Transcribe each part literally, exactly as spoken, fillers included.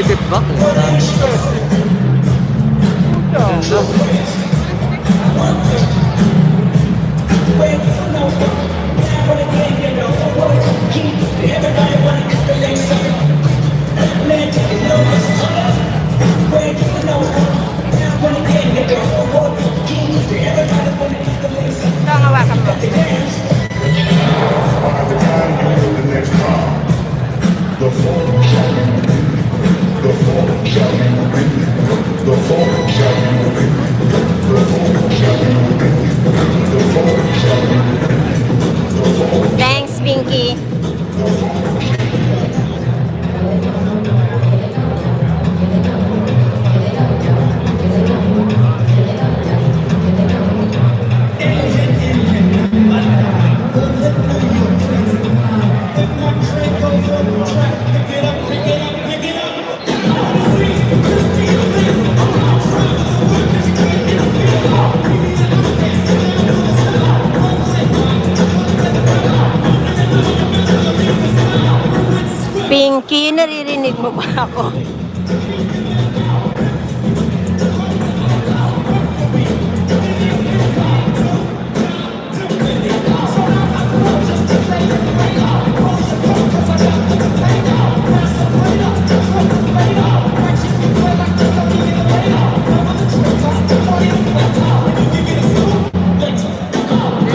Bakit? Ito ang hawakan mo. By the time you hit the next round, the form shall be repeated. The form shall be repeated. The form shall be repeated. The form shall be repeated. The form shall be repeated. The form. Thanks, Pinky. Pinky, naririnig mo ba ako?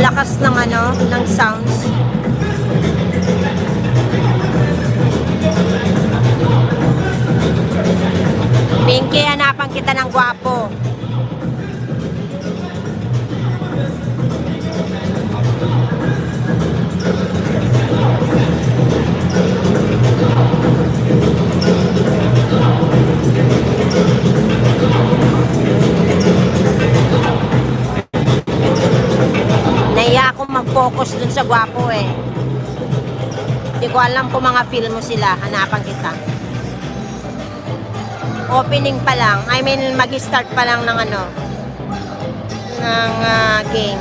Lakas ng ano, ng sounds. Pinky, hanapan kita ng gwapo. Nahiya akong mag-focus dun sa gwapo eh. Di ko alam kung mga film mo sila. Hanapan kita. Opening pa lang. I mean, mag-start pa lang ng ano, ng, ah, game.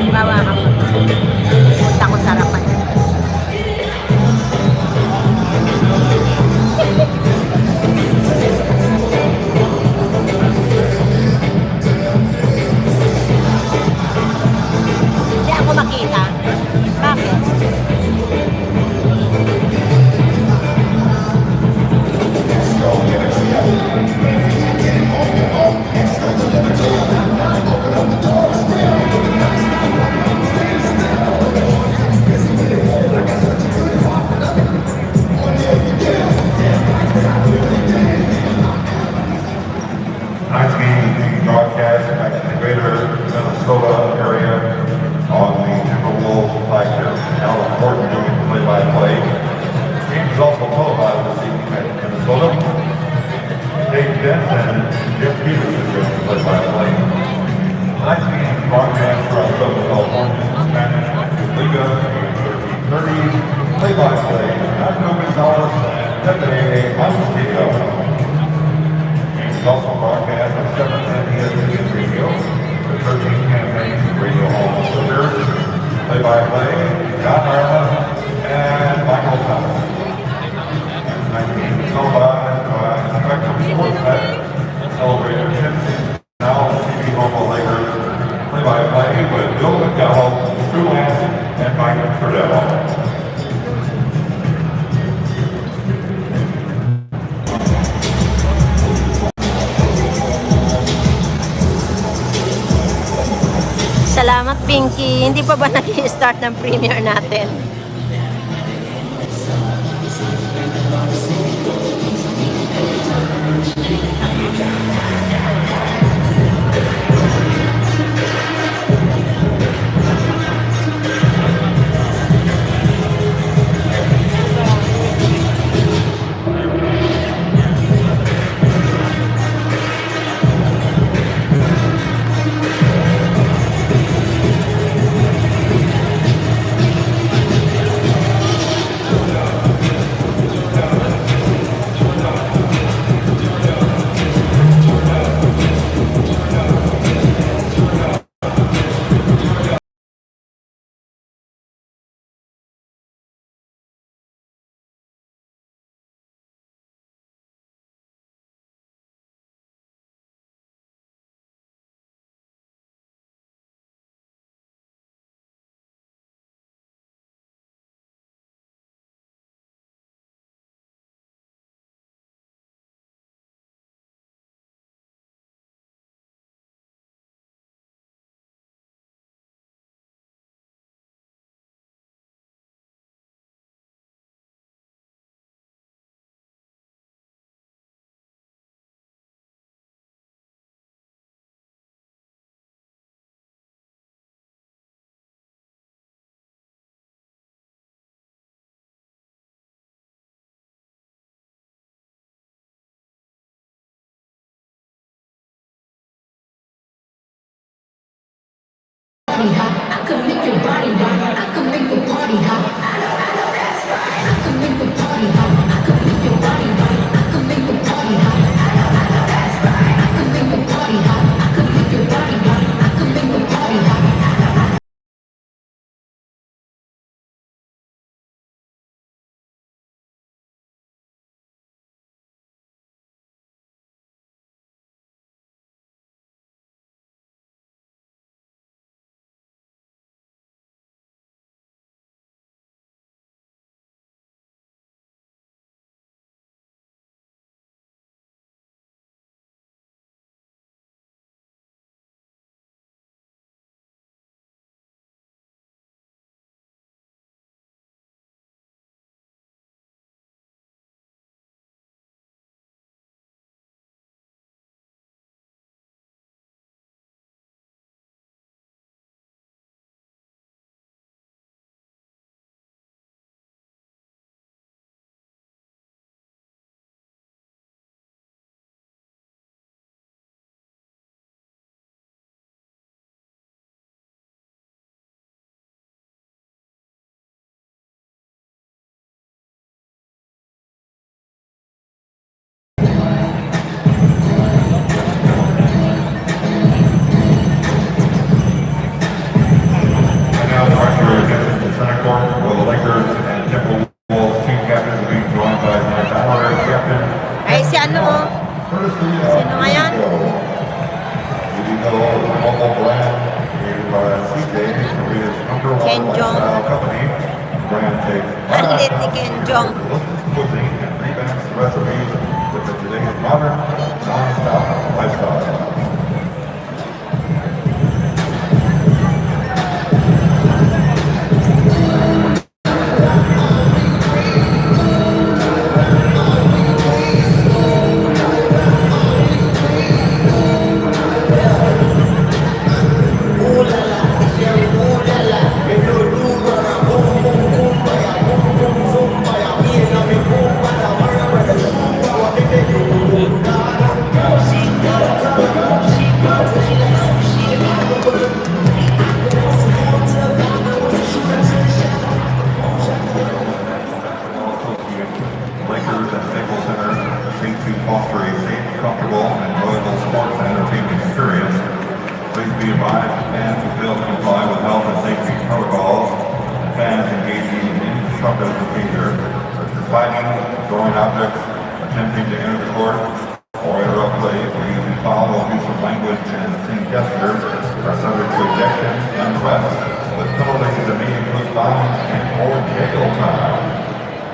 Bawa ka pa. Punta ko sa harapan. Hindi ako makita. Bakit? Tonight's game is being broadcast back in the greater Minnesota area on the Timberwolves flagship. Alan Horton doing the play-by-play. Game is also televised this evening at Minnesota. Dave Denson and Jim Peterson doing the play-by-play. Tonight's game is broadcast throughout Southern California in Spanish, Liga, thirty. Play-by-play, Nacho Gonzalez and Pepe Antonio. Games also broadcast on seven ten E S P N Radio, the thirteen campaign Radio Hall of Superiors. Play-by-play, John Harmon and Michael Thomas. Tonight's game is televised by Spectrum Sportsnet, celebrating fifteen. Now, C B Mobile Lakers play-by-play with Bill McDowell, Stu Lantz, and Mike Friedell. Salamat, Pinky. Hindi pa ba nag-i-start ng premiere natin? Sino ngayon? Ken Jeong. Candidate ni Ken Jeong. Lakers and Staples Center seek to foster a safe, comfortable, and enjoyable sports and entertainment experience. Please be advised that fans who fail to comply with health and safety protocols and fans engaging in disruptive behavior, such as fighting, throwing objects, attempting to enter the court, or interrupt play, or using foul or abusive language and obscene gestures are subject to ejection and arrest, with penalties that may include fines and or jail time.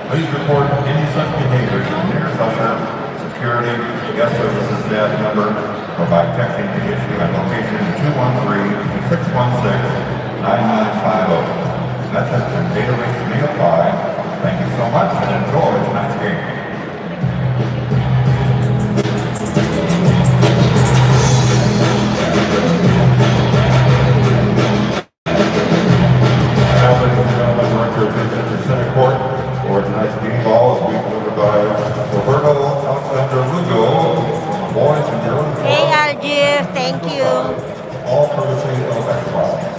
Please report any such behavior to the nearest usher, security, guest services staff member, or by texting the issue and location two one three, six one six, nine nine five oh. Methods and data rates may apply. Thank you so much and enjoy tonight's game. Now, ladies and gentlemen, direct your attention to center court for tonight's game ball is being delivered by Roberto Alexander Lugo from the boys and girls. Hey, Algier, thank you. All courtesy of Xbox.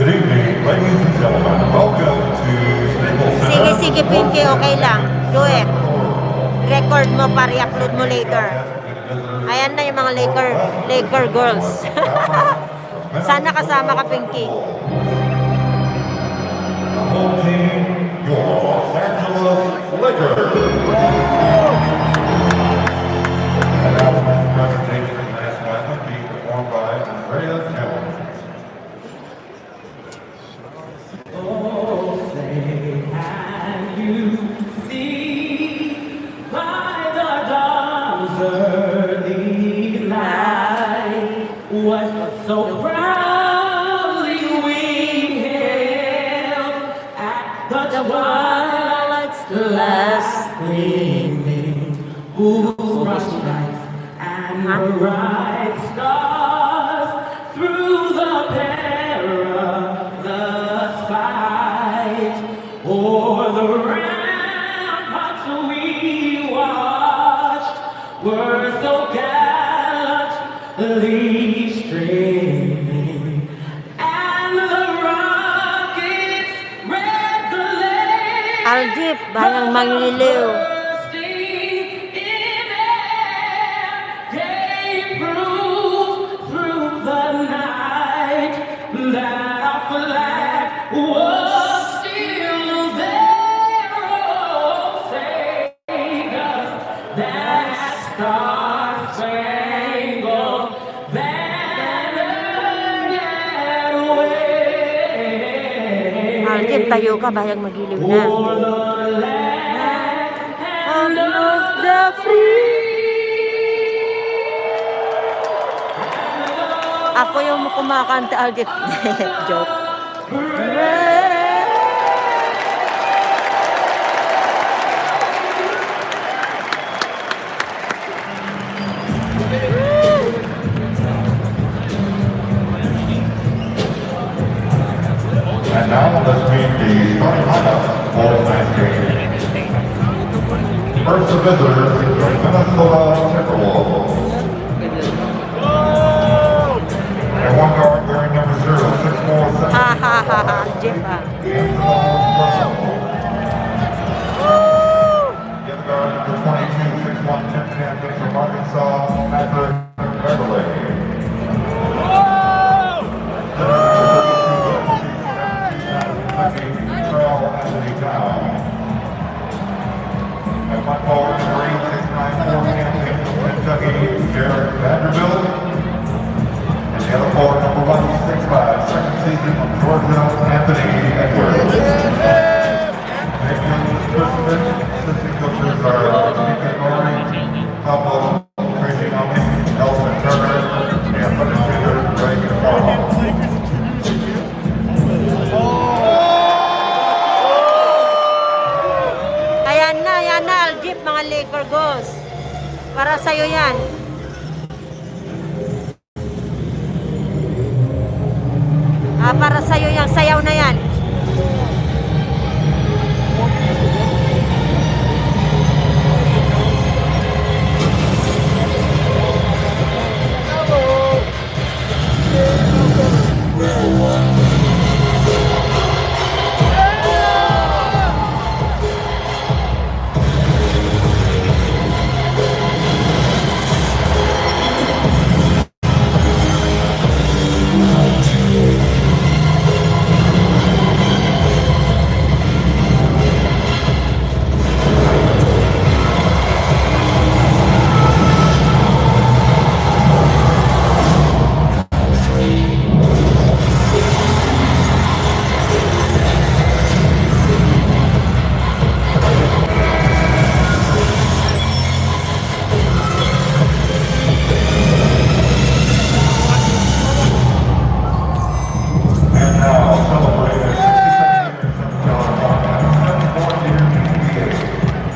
Good evening, ladies and gentlemen. Welcome to State Pinky, Pinky, okay lang. Do it. Record mo para i-upload mo later. Ayan na yung mga Laker, Laker girls. Sana kasama ka, Pinky. The home team, your Los Angeles Lakers. And now the next presentation, the last one, being performed by Andrea Jones. Oh, say, can you see by the dawn's early light what so proudly we hailed at the twilight's last gleaming, whose bright and bright stars through the perilous fight o'er the ramparts we watched were so gallantly streaming, and the rocket's red glare Aljip, bayang mangiliw. Gave proof through the night that our flag was still there. Oh, say does that star-spangled banner yet wave? Aljip, tayo ka, bayang magiliw na. O'er the land of the free. Ako yung kumakanta, Aljip. Joke. And now let's meet the starting lineup for tonight's game. First, the visitors, the Minnesota Timberwolves. And one guard wearing number zero, six four, seven. Ha, ha, ha, ha, Jeff, ah. D'Angelo Russell. The other guard, number twenty-two, six one, ten ten, from Arkansas, Patrick Beverley. Kentucky, Carl Anthony Towns. At one forward, number eight six nine, four ten, Kentucky, Jarred Vanderbilt. And the other forward, number one six five, second season from Georgia, Anthony Edwards. Head coach is Chris Finch. Assistant coaches are Nick Norrie, Pablo Tracy Mami, Elson Turner, and administrator Greg Farrell. Ayan na, ayan na, Aljip, mga Laker goals. Para sa'yo yan. Ah, para sa'yo yung sayaw na yan. And now, celebrating the sixty-second anniversary of our seventy-fourth year in the N B A.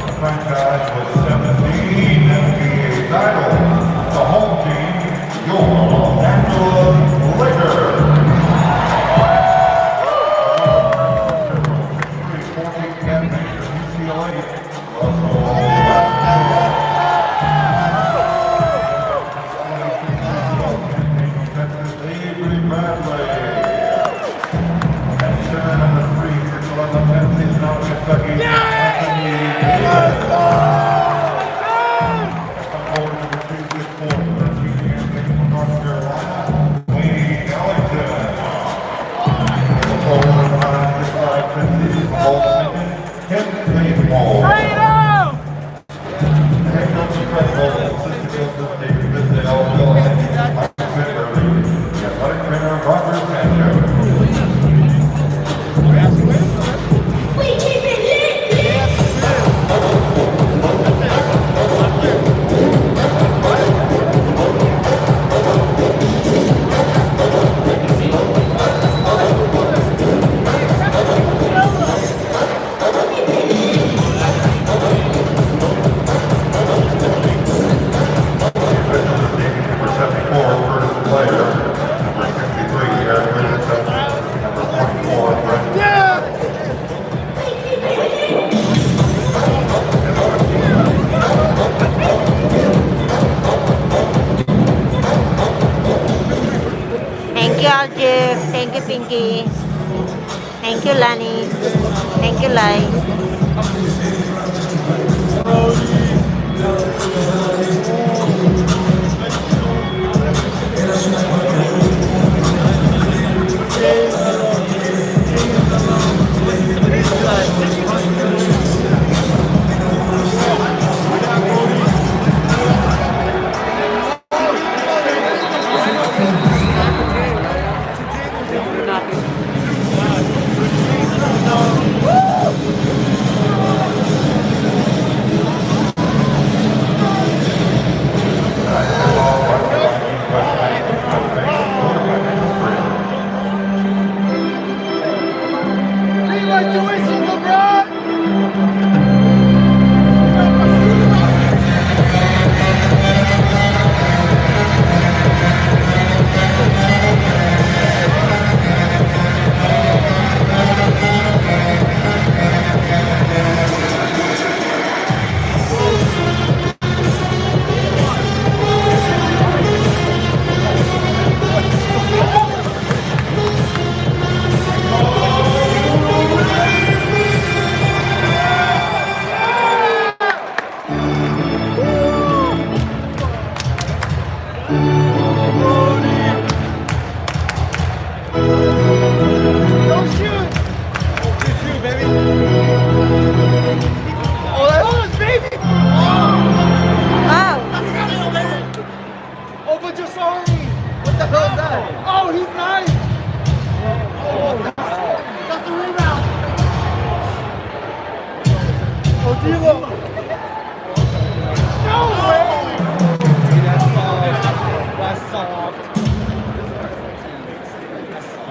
The franchise with seventeen N B A titles. The home team, your Los Angeles Lakers. Six three, fourteen ten, U C L A. Avery Bradley. And center number three, six eleven, Tennessee, now Thank you, Aljif. Thank you, Pinky. Thank you, Lani. Thank you, Lai. Don't shoot! It's you, baby. Oh, that was baby! Wow! Oh, but you're sorry! What the hell is that? Oh, he's nice! Oh, that's, that's a rebound! Oh, D'Lo! No way! That's soft. That's soft.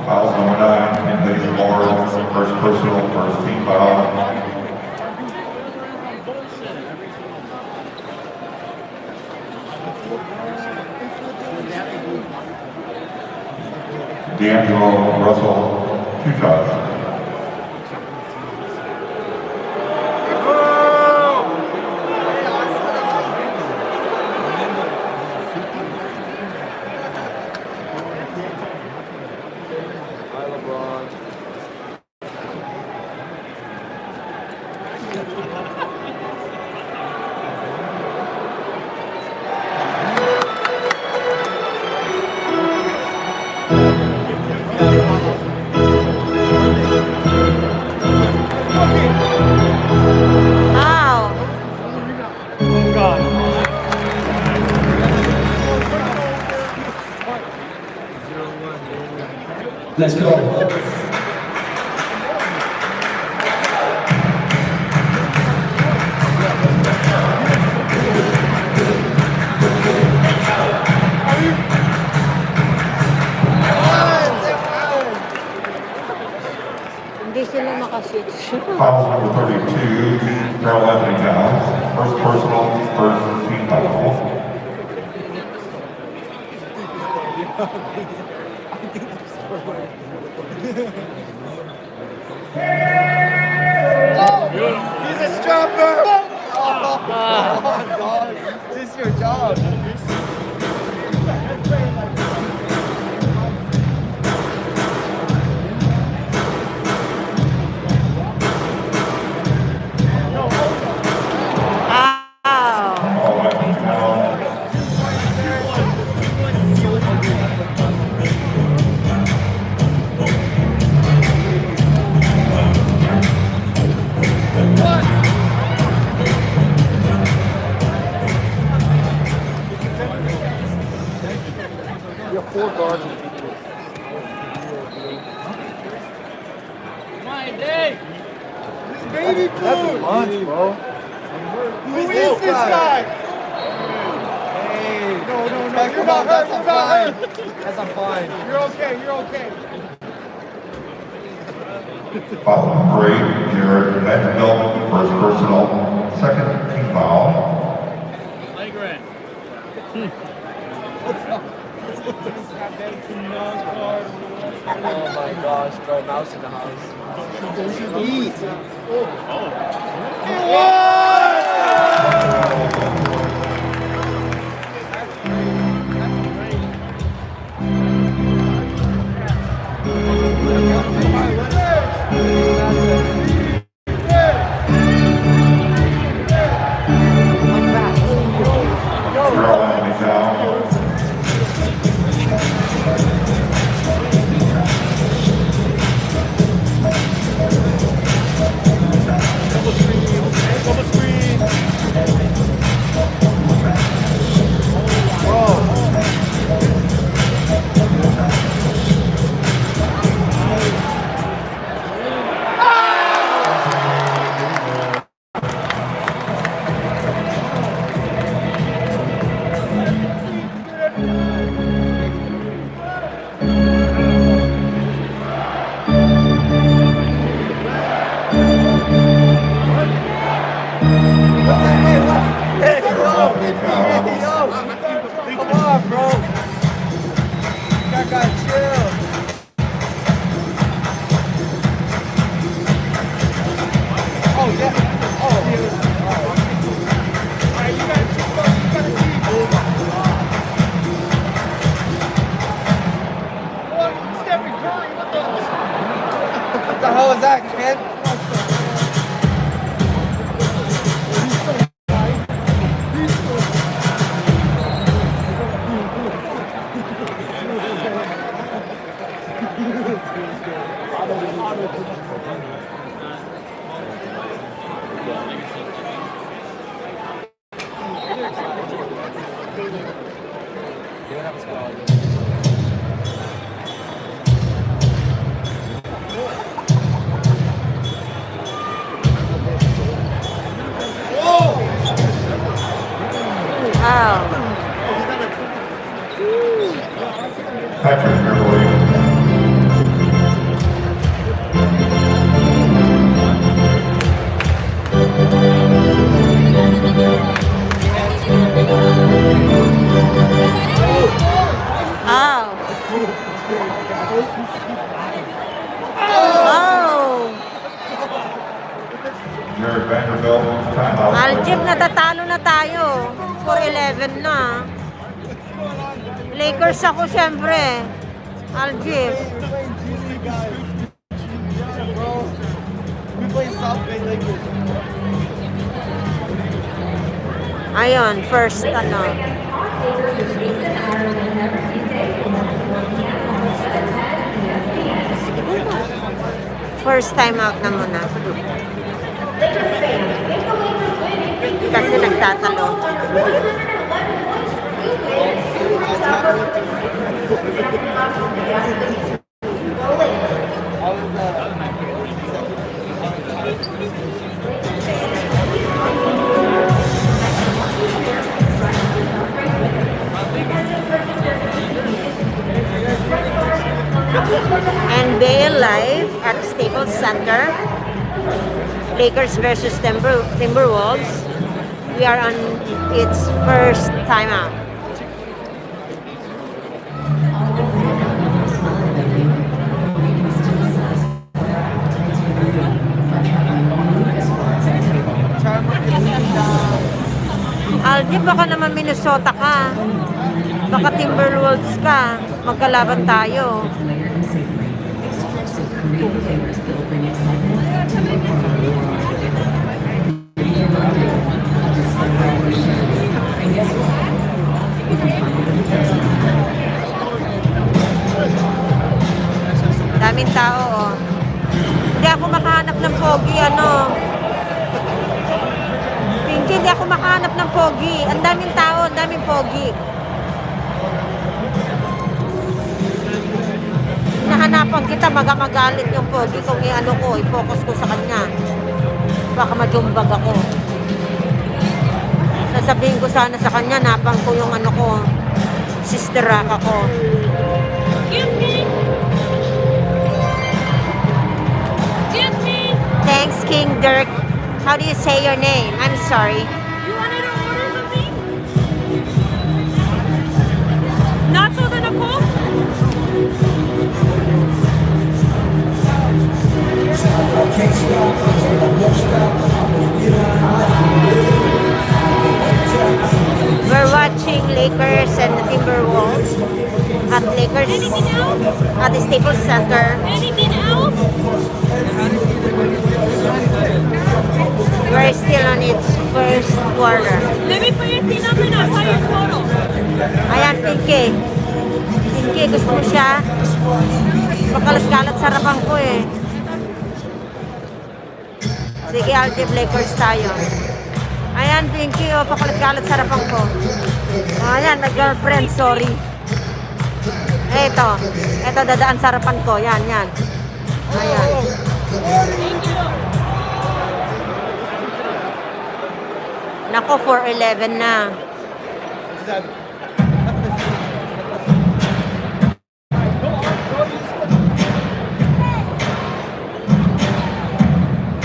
Foul number nine, Anthony Zamora, first personal, first team foul. D'Angelo Russell, two shots. Hi, LeBron. Wow. Let's go. Hindi sila makashoot. Foul number thirty-two, Carol Anthony Towns. First personal, first team foul. He's a strapper! Oh, God. This is your job. That's a lunch, bro. Who is this guy? Hey, no, no, no, you're not hurt. You're not hurt. That's a fine. You're okay. You're okay. Foul number eight, Jared Vanderbilt, first personal, second team foul. Flagrant. Oh my gosh, bro, mouse in the house. Eat. Come on, bro. Kaka, chill. Oh, yeah. Oh, yeah. All right, you gotta cheat, bro. You gotta cheat. What? Stephen Curry, what the? What the hell is that, kid? Wow. Patrick Beverly. Aw. Aw. Jared Vanderbilt, timeout. Aljib, natatalo na tayo. Four eleven na. Lakers ako, siyempre. Aljib. Bro, we play soft play like this. Ayun, first, ano. First time out na muna. Kasi nagtatalo. N B A live at Staples Center. Lakers versus Timber-, Timberwolves. We are on its first timeout. Aldi, baka naman Minnesota ka. Baka Timberwolves ka. Magkalaban tayo. Daming tao, oh. Hindi ako makahanap ng pogi, ano. Pinky, hindi ako makahanap ng pogi. Ang daming tao, ang daming pogi. Nahanapan kita, maga-, magalit yung pogi kung i-ano ko, i-focus ko sa kanya. Baka majumbag ako. Sasabihin ko sana sa kanya, napang ko yung ano ko, sister raka ko. Excuse me. Excuse me. Thanks, King Dirk. How do you say your name? I'm sorry. You wanted to order something? Not so the Nicole? We're watching Lakers and the Timberwolves at Lakers at the Staples Center. Anything else? We're still on its first quarter. Let me put your C number and I'll tell you a photo. Ayan, Pinky. Pinky, gusto mo siya? Pakalat-kalat sa harapan ko eh. Sige, Aldi, Lakers tayo. Ayan, Pinky, oh, pakalat-kalat sa harapan ko. Ayan, my girlfriend, sorry. Eto, eto dadaan sa harapan ko. Yan, yan. Ayan. Nako, four eleven na.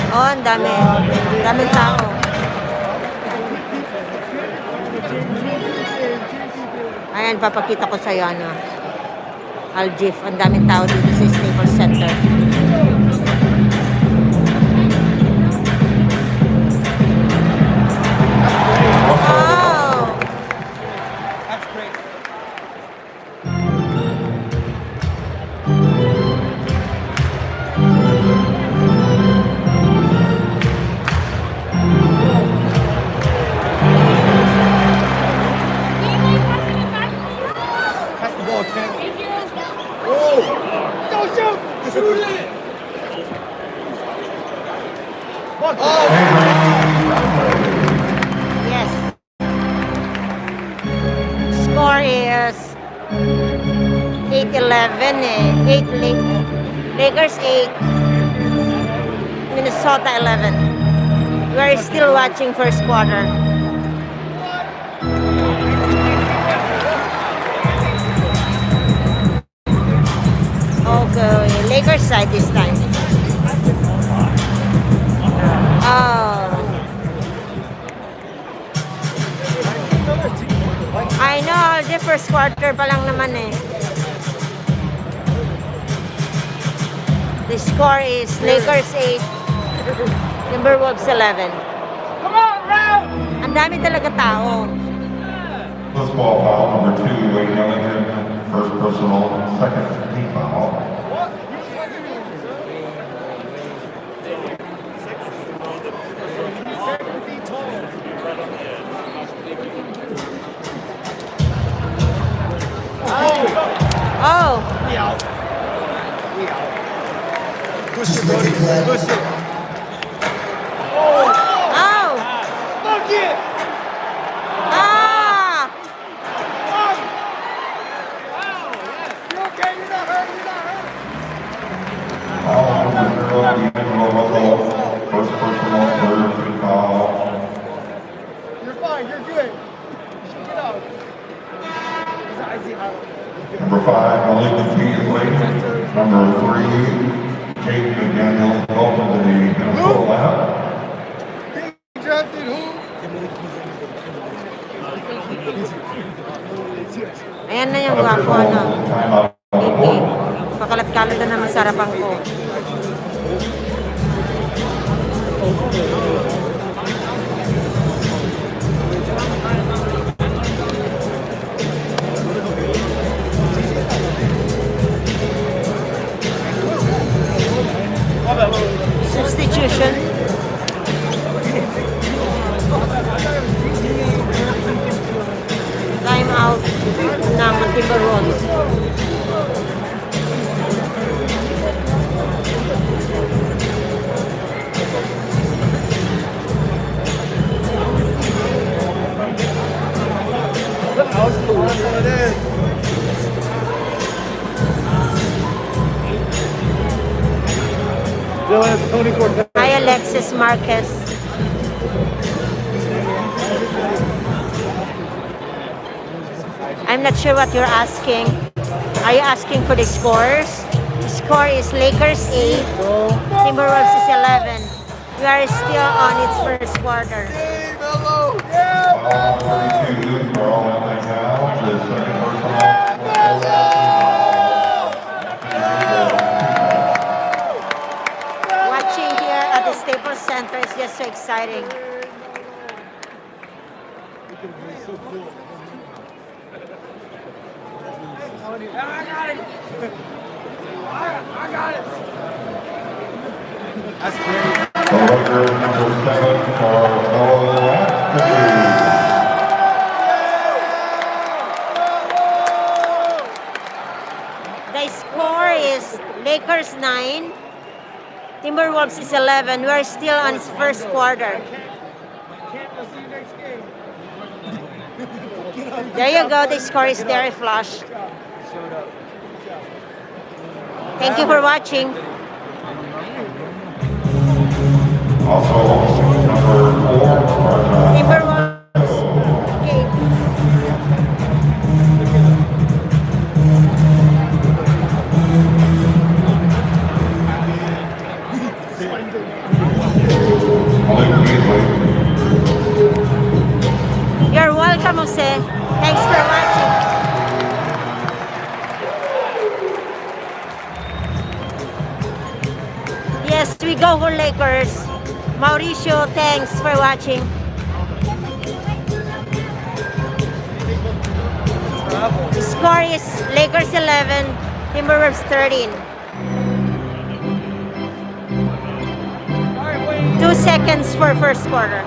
Oh, ang dami. Daming tao. Ayan, papakita ko sa'yo, ano. Aljif, ang daming tao dito sa Staples Center. Wow! That's great. Pass the ball, Trent. Oh! Don't shoot! Shoot it! Yes. Score is eight eleven eh. Eight La-, Lakers eight, Minnesota eleven. We're still watching first quarter. Okay, Lakers side this time. Oh. I know, the first quarter pa lang naman eh. The score is Lakers eight, Timberwolves eleven. Come on, Ralph! Ang dami talaga tao. First ball foul, number two, Wayne Ellington. First personal, second team foul. Oh. Push it, buddy. Push it. Oh. Fuck it. Ah. Come on. Wow, yes. You okay? You're not hurt. You're not hurt. All on the zero, D'Angelo Russell. First personal, third team foul. You're fine. You're good. Shake it out. Number five, Malik McPhee is late. Number three, Jake McDaniel, welcome to the Minnesota lineup. Drafted who? Ayan na yung gwapo, ano? Timeout on the court. Pakalat-kalat na naman sa harapan ko. Substitution. Time out ng Timberwolves. Hi, Alexis Marquez. I'm not sure what you're asking. Are you asking for the scores? The score is Lakers eight, Timberwolves is eleven. We are still on its first quarter. Watching here at the Staples Center is just so exciting. That's great. The record number seven, Carmelo Anthony. The score is Lakers nine, Timberwolves is eleven. We're still on first quarter. There you go. The score is there, Flash. Thank you for watching. Also, number four, Timberwolves. Okay. You're welcome, Jose. Thanks for watching. Yes, we go for Lakers. Mauricio, thanks for watching. The score is Lakers eleven, Timberwolves thirteen. Two seconds for first quarter.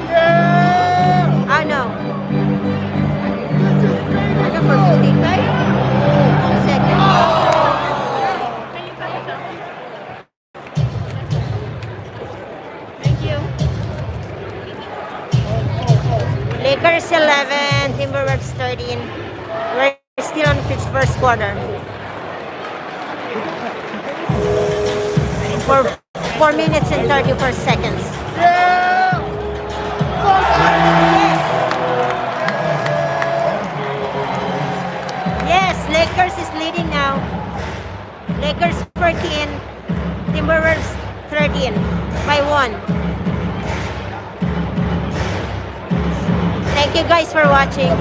Yeah! Ah, no. Ano, four fifty-five? Two seconds. Thank you. Lakers eleven, Timberwolves thirteen. We're still on its first quarter. For four minutes and thirty-four seconds. Yes. Yes, Lakers is leading now. Lakers fourteen, Timberwolves thirteen by one. Thank you guys for watching.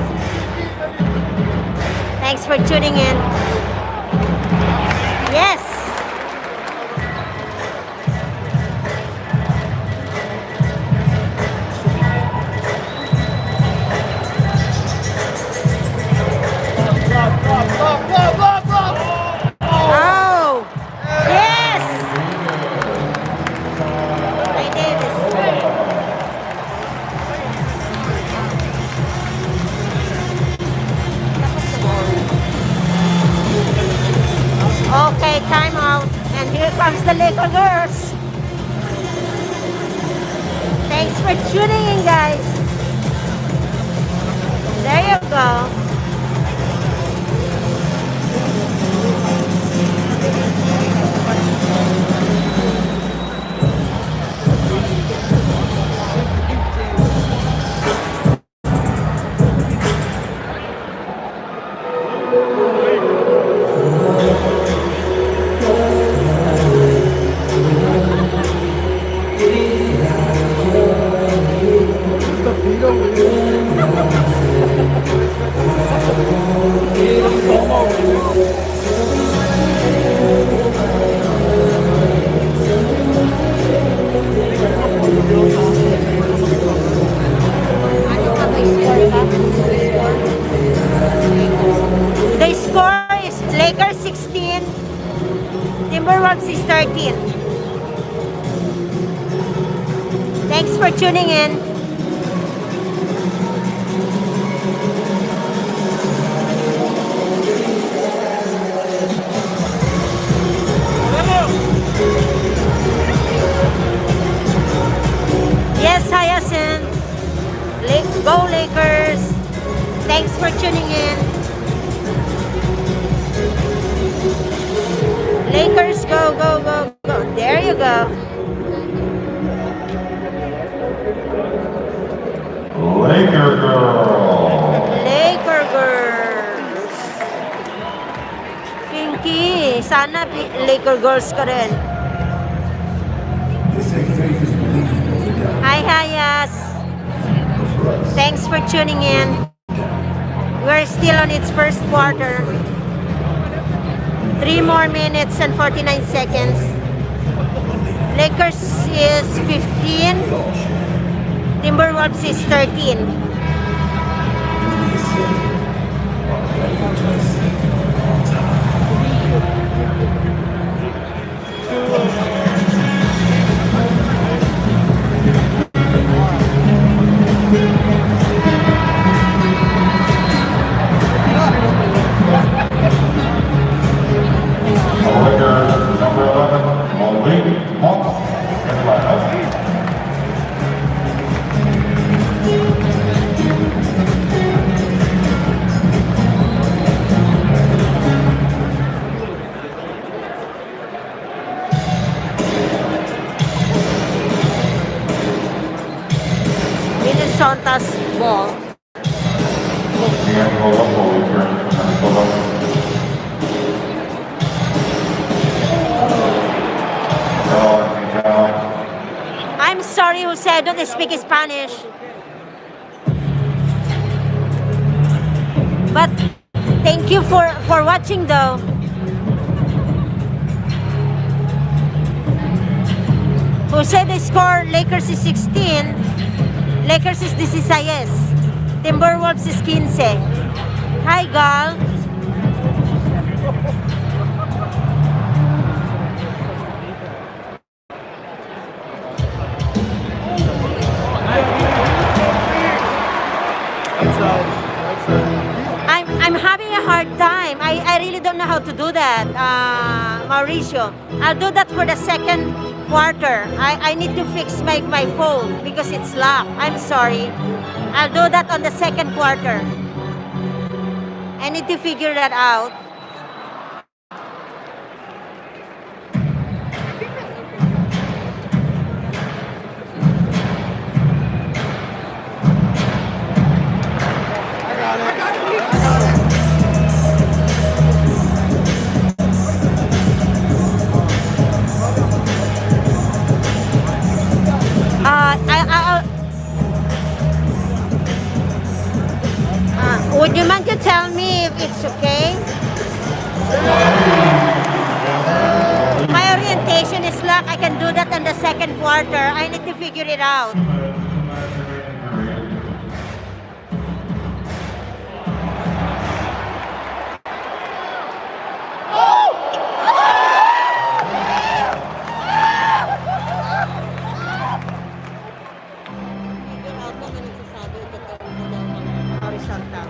Thanks for tuning in. Yes. Oh. Yes! Kay Davis. Okay, time out. And here comes the Laker girls. Thanks for tuning in, guys. There you go. The score is Lakers sixteen, Timberwolves is thirteen. Thanks for tuning in. Yes, Hyacinth. La-, go Lakers. Thanks for tuning in. Lakers, go, go, go, go. There you go. Sana bi-, Laker goals ka rin. They say faith is belief without a doubt. Hi, Hayas. But for us, thanks for tuning in. We're still on its first quarter. Three more minutes and forty-nine seconds. Lakers is fifteen, Timberwolves is thirteen. Number eleven, Malik Monk. Minnesota's ball. D'Angelo Russell returns for Minnesota. No, I think, uh, I'm sorry, Jose, I don't speak Spanish. But thank you for, for watching, though. Who said the score, Lakers is sixteen, Lakers is dieciséis, Timberwolves is quince. Hi, gal. I'm, I'm having a hard time. I, I really don't know how to do that, uh, Mauricio. I'll do that for the second quarter. I, I need to fix my, my phone because it's locked. I'm sorry. I'll do that on the second quarter. I need to figure that out. Uh, I, I, I, Ah, would you mind to tell me if it's okay? My orientation is locked. I can do that in the second quarter. I need to figure it out. Horizontal.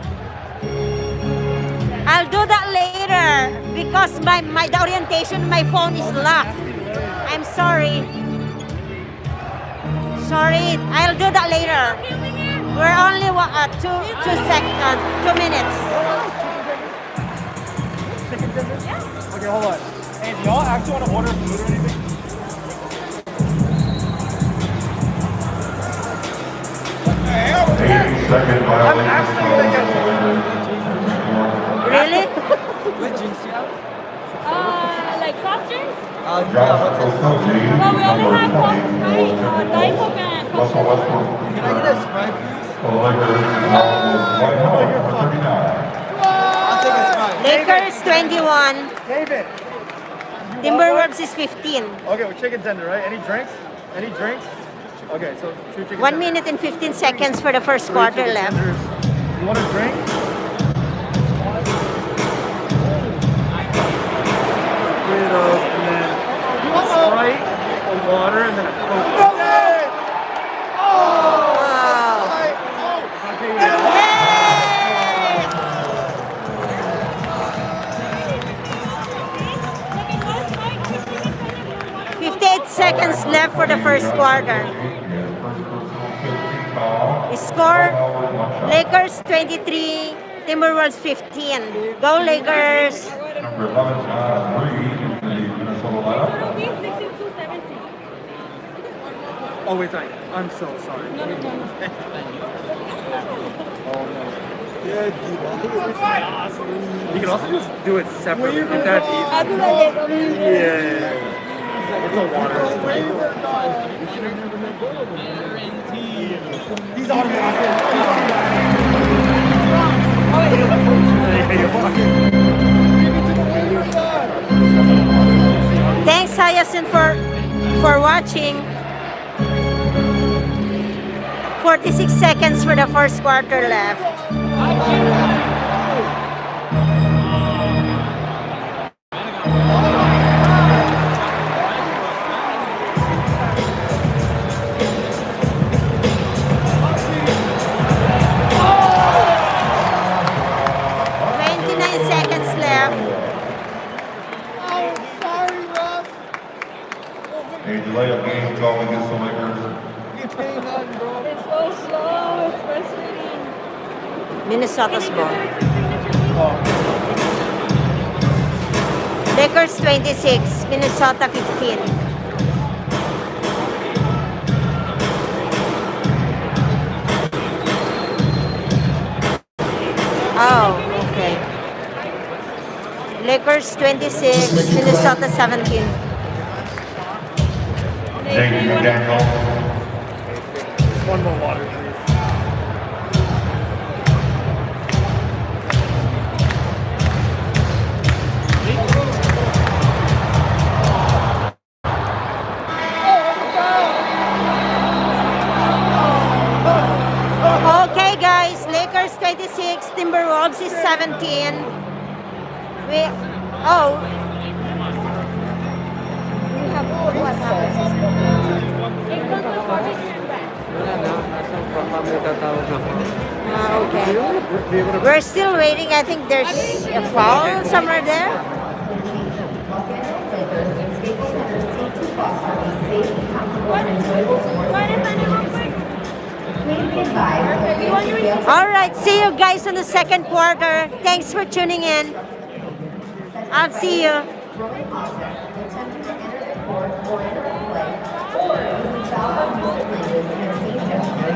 I'll do that later because my, my, the orientation, my phone is locked. I'm sorry. Sorry, I'll do that later. We're only wa-, uh, two, two sec-, uh, two minutes. Okay, hold on. Hey, do y'all actually wanna order food or anything? Eight-second violation. I'm actually gonna get food. Really? What drinks do you have? Uh, like soft drinks? Uh, yeah, what's it? Well, we only have Coke, right? Uh, Diet Coke and Coke. Can I get a Sprite, please? I'll take a Sprite. Lakers twenty-one. David. Timberwolves is fifteen. Okay, with chicken tender, right? Any drinks? Any drinks? Okay, so two chicken tenders. One minute and fifteen seconds for the first quarter left. Three chicken tenders. You want a drink? Burritos, and then you want Sprite, a water, and then a Coke. Wow. Fifty-eight seconds left for the first quarter. Score, Lakers twenty-three, Timberwolves fifteen. Go Lakers! Number eleven, John Reed, the Minnesota lineup. Oh, wait, I, I'm so sorry. No, no, no, no. Oh, no. You can also just do it separately if that's easier. Yeah. It's a water. He's automatic. He's automatic. Thanks, Hyacinth, for for watching. Forty-six seconds for the first quarter left. Twenty-nine seconds left. A delay of game call against the Lakers. It's so slow. It's frustrating. Minnesota's ball. Lakers twenty-six, Minnesota fifteen. Oh, okay. Lakers twenty-six, Minnesota seventeen. Thank you, McDaniel. One more water, please. Okay, guys, Lakers twenty-six, Timberwolves is seventeen. We, oh. We have what happened? Wala na, nasa papa may tatawag na po. Ah, okay. We're still waiting. I think there's a foul somewhere there. All right, see you guys in the second quarter. Thanks for tuning in. I'll see you.